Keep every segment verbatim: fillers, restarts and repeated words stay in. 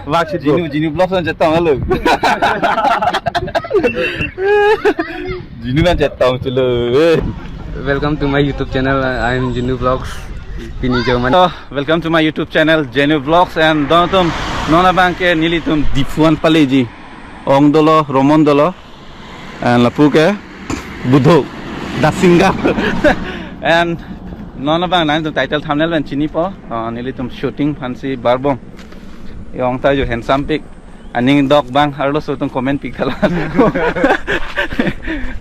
Vak si Jinu, Jinu Vlogs an chetong alo. Jinu an chetong chulo. Welcome to my YouTube channel. I am Jinu Vlogs. Pini jo man. Oh, welcome to my YouTube channel, Jinu Vlogs, and don atum, non abang ke nelitum Diphu an paleji. Ong dolo, Romon dolo. And lapu ke Budho, the singer. And non abang nangtum title thumbnail pen chinipo. Uh, nelitum shooting aphansi barbom. Ong ta jo handsome pik. Aning dok bang, arloso atum comment pik thala.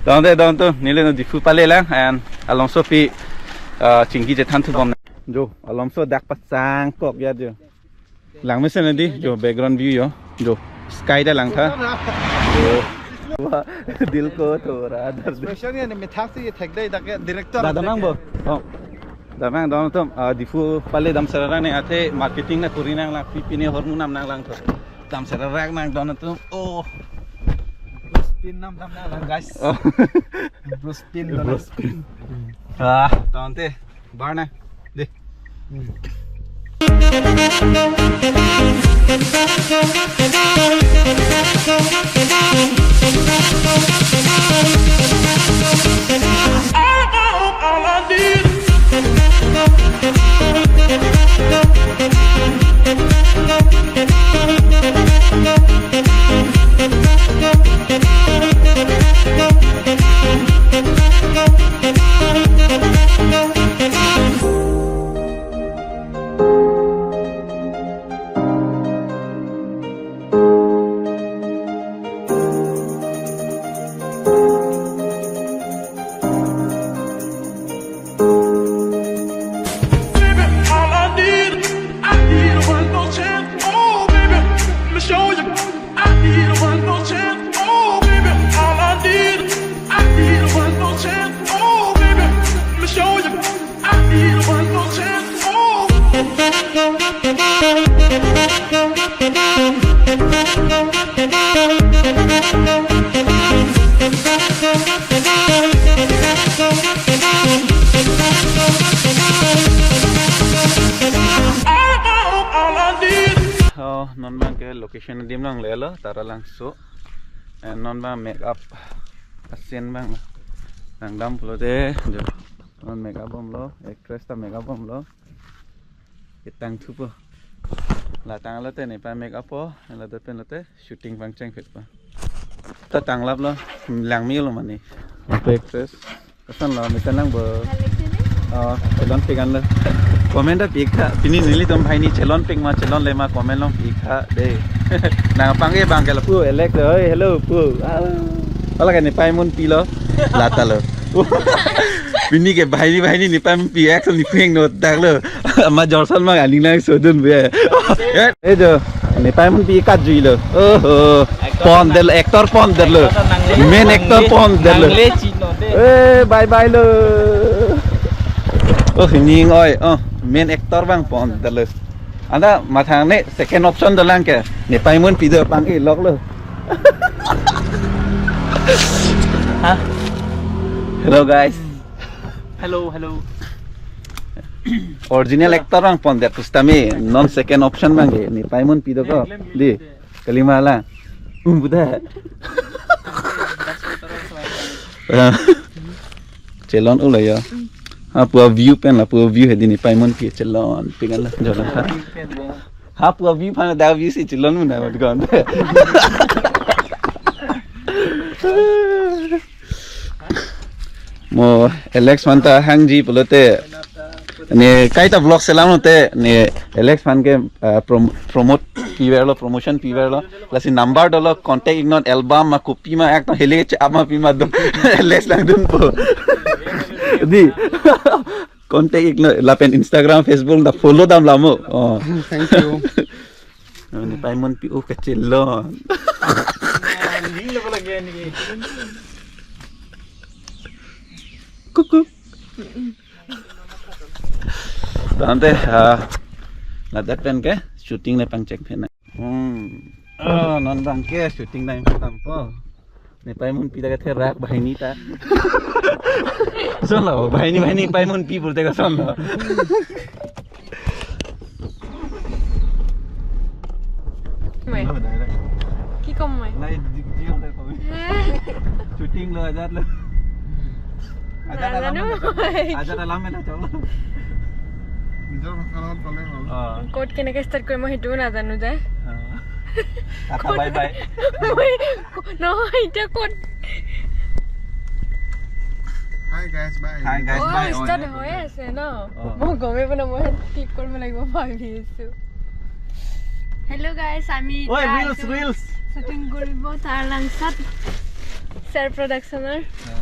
Don te don atum, nelitum Diphu palelang and alongsopi, uh, chingki chethan thubom. Jo, alongso dak pasang kok ya jo. Lang mesen di, jo background view jo. Jo sky ta langtha. Jo. Wah, dil ko thora darde. Expression ya ni mithak si ye thek dai dak ya director. Dada mang bo. Oh. Dada mang don atum, ah, Diphu pale dam sararang ne athe marketing na kuri nanglang, pipine hormu nam nanglangtha. Dam sararang nang don atum. Oh. Bruce Pin nam dam nanglang guys. Oh. Bruce Pin don. Bruce Pin. Ah, don te. Barna. Deh. Oh, non abang ke location adim nanglelo, Taralangso. And non abang makeup asin abang nangdam pulote, jo. Non makeup bomlo, actress ta makeup bomlo. Ketang thupo. La tanglo te ne pa makeup po, la dot pen lote shooting pangcheng phet po. Ta tanglaplo, langmelo mane. Actress. Koson lo, mita nang bo. Oh, chelon pik anlo. Comment ta pik tha. Pini nelitum banghini chelon pik ma, chelonle ma, comment along pik tha dei. Nang pangke abang ke lapu Alex, oi, hello pu. Ah. Hala ke ne paimun pilo. Lata lo. Pini ke banghini banghini ne paimun pi ek ni ping no dak lo. Ma jorson ma aning nang sodun bu ya. Eh, eh, jo. Ne paimun pi kat jui lo. Oh, oh. Pon del actor pon del lo. Main actor pon del lo. Eh, bye bye lo. Oh, ning oi. Oh, main actor abang pon del lo. Anta mathang ne second option dolang ke. Ne paimun pi do pang-e lok lo. Hah? Hello guys. Hello, hello. Original actor abang pon det pusitame non second option abang ke ne paimun pi do ko. Di. Kalima la. Um, buda. Ah. Chelon ulo yo. Ha pu a-view pen la, pu a-view hedi ne paimun pi chelon. Pingan la, jolang ha. Ha pu a-view aphan da view si chelon muna mat kon. Mo Alex aphan ta hangji pulote. Ne kaita vlog selam lote ne Alex aphan ke, ah, prom-, promote piverlo, promotion piverlo. Lasi number dolo, contact iknon, album ma kopi ma ekdom hele che ama pi ma dong. Alex langdunpo. Di. Contact iknon lapen Instagram, Facebook ta follow dam lamo. Oh. Thank you. Ne paimun pi u kachelon. Kuku. Tangte, ah, ladak pen ke shooting ne pangcheng phen. Hmm. Oh, non abang ke shooting nang pangpo. Ne paimun pi ta ketherak banghini ta. Koson lo, banghini banghini paimun pi pulote koson lo. মই? Lo, direct. কি ক'ম মই? নাই, যি, যি হ'লে কবি। হে? Shooting lo, ajat lo. Ajat নাজানো alam lo, মই। Ajat alam lo, chalo। নিজৰ ভাষাৰ লগত ক'লে হ'ল। অ। ক'ত কেনেকে start কৰিম মই সেইটোও নাজানো যে। অ। টাটা, ক'ত? Bye bye। মই ক-, নহয়, এতিয়া ক'ত? Hi guys, bye। Hi guys, অ, bye। অ, start নাই, হৈ নাই। আছে ন? অ। মই গমেই পোৱা নাই, মই click কৰিব লাগিব ভাবি আছো। Hello guys, আমি ঐ, এতিয়া reels, আহিছো reels। Shooting কৰিব তাৰ লাংচাত, চেৰ Production ৰ। অ।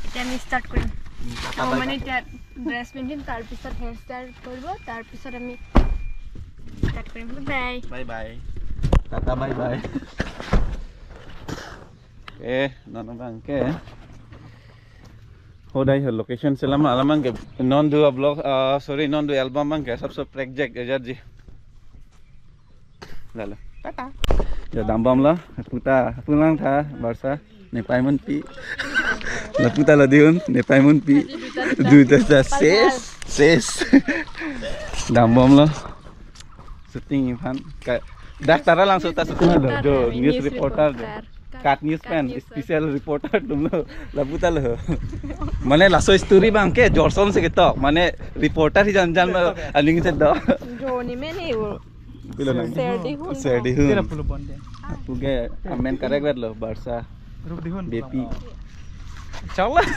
এতিয়া আমি start কৰিম। উম, টাটা, অ, bye মানে bye। এতিয়া dress পিন্ধিম, তাৰ পিছত hair style কৰিব, তাৰ পিছত আমি start কৰিম। Bye bye। Bye bye। Tata, bye bye। Eh, non abang ke. Hodai ho location selam alam abang ke. Non do vlog, ah, sorry, non do album abang ke. Sab sab project ajar ji. Lalo. Tata. Ya dambom lo, puta, pulang tha, barsa, ne paimonpi. La puta la diun, ne paimonpi. Duta sa ses, ses. Dambom lo. Shooting iphan. Ka, dak tara langso ta shooting lo. Reporter, jo, news news reporter jo. Reporter. Kat news pen, special reporter atum lo. La puta lo. Mane laso story abang ke, jorson si ketok. Mane reporter hi jan jan lo, aning si do. Jo ni meni wo. Pilo nang? Ser Dihun. Ser Dihun. Tira pulo bonde. Aku ke amen karek bet lo, barsa. Rup Dihun. Bepi. Inshallah.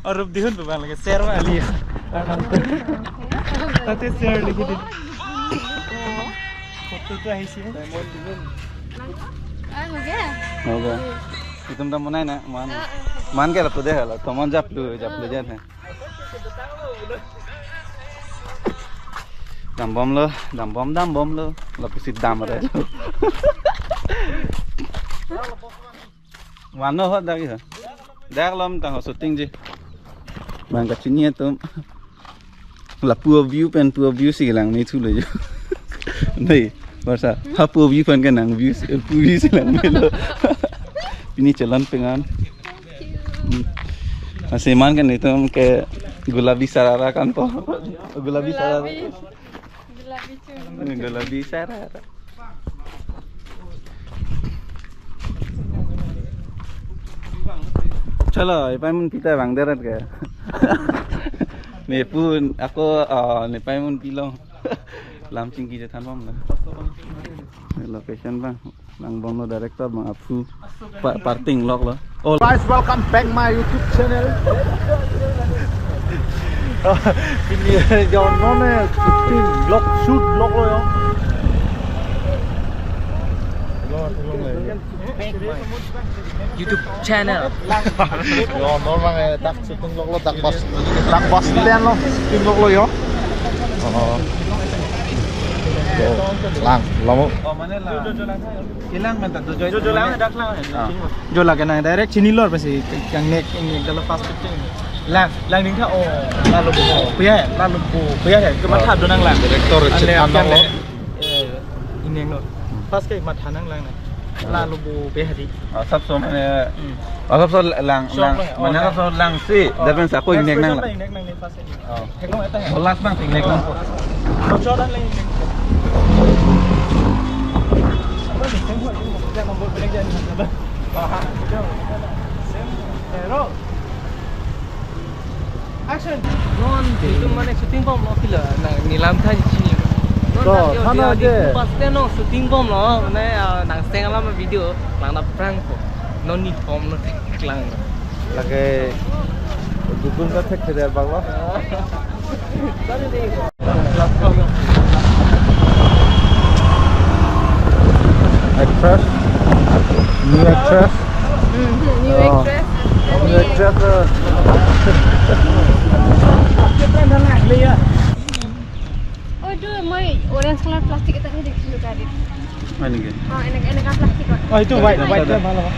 Oh, Rup Dihun pu abang lagi. Ser ma ali. Tati ser lagi di. Photo tu ahi si. Ah, okay. Okay. Itum ta monai na, man. Ah, ah. Man ke lapu de hala, tomon japlu, japlu jan hai. Dambom lo, dambom, dambom lo. Lapusi dam re lo. Mano ho dak ya. Dak lom tang shooting ji. Bang kachini atum. Lapu view pen pu view si lang ni thu lo jo. Nei, barsa. Hapu view pen ke nang view, pu view si lang ni lo. Pini chalon pengan. Hmm. Aseman kan itum ke gulabi sarara kan po. Gulabi sarara. Gulabi. Gulabi chun. Hmm, gulabi sarara. Chalo, ipaimonpi ta bang deret ke. Ne pu, ako, ah, ne paimonpi lo. Lam chingki je thanbom lo. Ne location abang. Nang bom lo director abang aphu. Pa-, parting lok lo. Oh. Guys, welcome back my YouTube channel. Pini yo non ne shooting vlog shoot vlog lo yo. YouTube channel. Yo, non abang, eh, dak shooting vlog lo, dak bus, dak bus stand lo shooting vlog lo yo. Oh. Yo, lang, lamo. Oh, mane lang. Ilang menta do joy. Jo, jo lang, dak lang. Ah. Jo lake nang direct chini lor pasi kangnek, ingnek dalo fast food chini. Lang, lang ning tha, oh, lalo bo, oh, puya hai, lalo bo, puya hai, kematha do nang lang. Director ane chithan apyan lo. Eh, ingnek lo. Fast ke matha nang lang na. Lalo bo, puya hai di. Oh, sab so mane, hmm, oh, sab so lang, shop lang, lang, oh, mane lang. Sab so lang si, oh, dapen sa ko next ingnek nang question lang. Ingnek nang ni fast. Oh. Theklong eta hai. Oh, last abang theklong. Chot an lagi. Apa ni? Same buat juga. Dia nombor blank dia ni. Same. Zero. Action. Non, itu mane shooting bom lo pilo. Na, nilam than chini. Non, to, na, yo, thana yo, je. Pas te no shooting bom lo. Mane, ah, nang seng alam video. Lang na prank ko. Non ni bom lo klang. Lake Google Map thek thek bang lo. Actress? New actress? Mhm, new actress. New actress, uh, Oh, এইটো মই orange color plastic এটাতহে দেখিছিলো গাড়ীত। হয় নেকি? অ, এনেকে, এনেকা প্লাষ্টিকত। অ, এইটো white, white টোৱে ভাল হ'ব।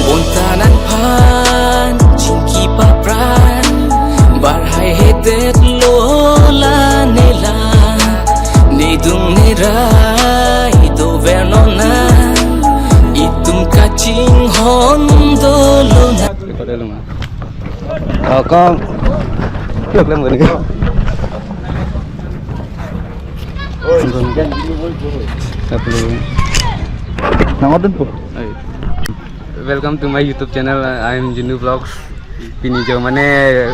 Bonta nangphan chingki papran, barhai hedet lo la nela, nedung nerai dover nona, itum kachinghon dolo na. Record dulu, Mas. Oh, kong. Vlog lang gini. Nang odun po. Welcome to my YouTube channel. I am Jinu Vlogs. Pini jo mane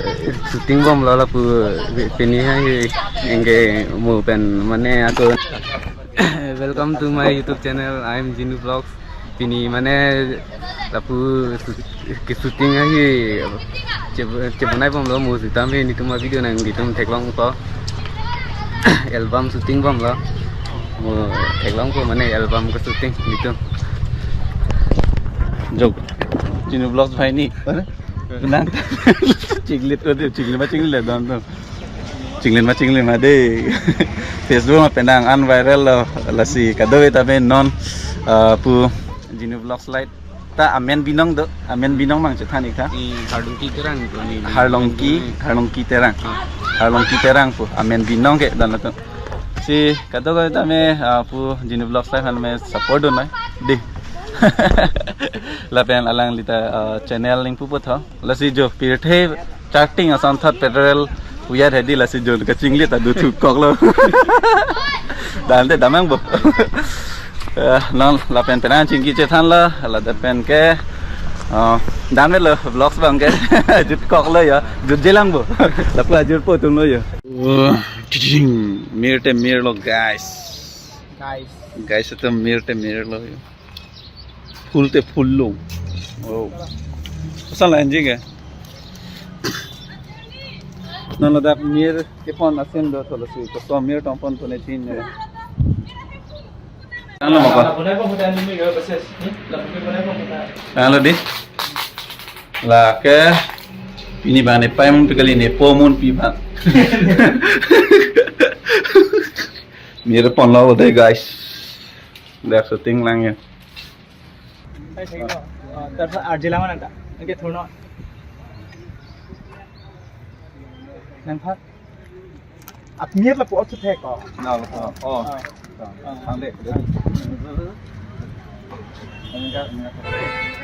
shooting bomlo lapu, pini hai engke mo pen mane ako. Welcome to my YouTube channel. I am Jinu Vlogs. Pini mane lapu shoot-, ke shooting ahi che-, chebonai bomlo mo sitame netum avideo nanglitum theklongpo. Album shooting bomlo. Mo theklongpo mane album ke shooting netum. Jok. Jinu Vlogs bhai ni. Nang chinglit ko de, chinglit ma chinglit don don. Chinglit ma chinglit ma de. Facebook ma penang an viral lo, lasi kadokave tame non, ah, pu Jinu Vlogs light ta amen binong do, amen binong mang chethan ik tha. I Harlongki Terang ko ni. Harlongki, Harlongki Terang. Ah. Harlongki Terang pu amen binong ke dan latum. Si kadokave tame, ah, pu Jinu Vlogs light han me support dun nai. De. Lapen alangli ta, ah, channel link pu pu tho. Lasi jo pirthe charting ason thot petrol uyat hedi lasi jo kachinglit adu thukoklo. Dan te damang bo. Eh, non lapen penang chingki chethan la, la pen ke, eh, dan me lo vlogs bang ke. Jutkoklo ya, jutjelang bo. Lapu ajur po tum lo ya. Oh, ching, mir te mir lo guys. Guys. Guys, itu mir te mir lo ya. Phul te phul lo. Oh. Koson la anji ke? Non ladak mir kepon asin do tholo si. Koson mir tongpon pone tin ne. Ano mo ka? Ano di? Lake pini bang ne pai mun pi kali ne po mun pi bang. Mir ponlo de guys. Dak shooting lang ya. Tarpor arjilang mana ta? Anke thurno. Nangpha. Apni la po thek ko. Na lo ko. Oh. Ah. Ang de.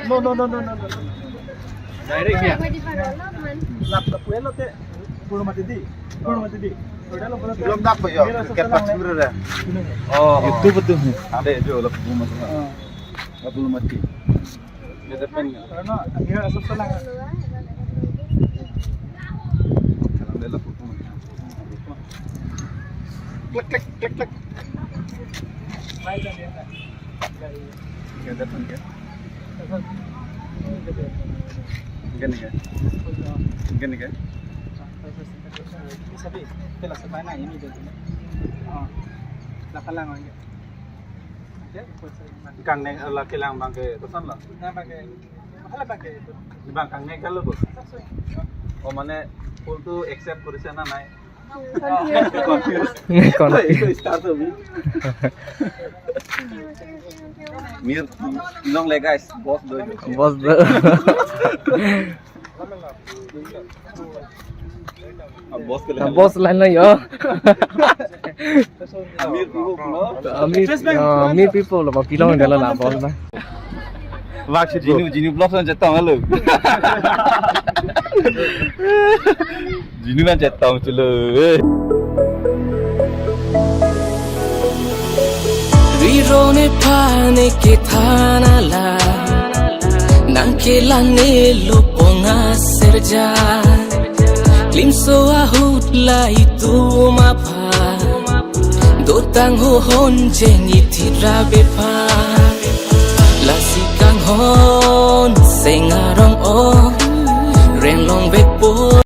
No, no, no, no, no, no. Direct ya. Lap lap lo te. Puro mati di. Puro mati di. Belum dak ba ya. Ket pak sura. Oh. Itu betul. Ada jo lap puro mati. Ah. Lap puro mati. Dia depan. Karena akhirnya asal salah. Kalau dia lap puro mati. Klik klik klik klik. Baik dah dia. Dia depan ke. Gini ke? Gini ke? Sabi, kita lah sebenarnya ini dia. Oh, lah kalang aja. Dia ikut saya. Kang neng ala kelang bang ke koson lo? Nah, bang ke, mahala bang ke itu. Di bang kang neng kalau bu? Langsung. Oh, mane full tu accept kuri sana nai. Confused. Confused. Itu start tu. Mir, long le guys, boss do. Boss do. Ah, boss ke. Ah, boss line lo yo. Amir people lo. Amir, ah, Amir people lo, pilong dala la boss na. Vak si Jinu, Jinu Vlogs an chetong lo. Jinu an chetong chulo. Riro ne phane kethan ala. Nang kelang ne lo pong aserja. Klimso ahut la itum aphan. Dotang ho hon jeng ithit ra bephan. Lasi kanghon seng arong o. Ren long bepo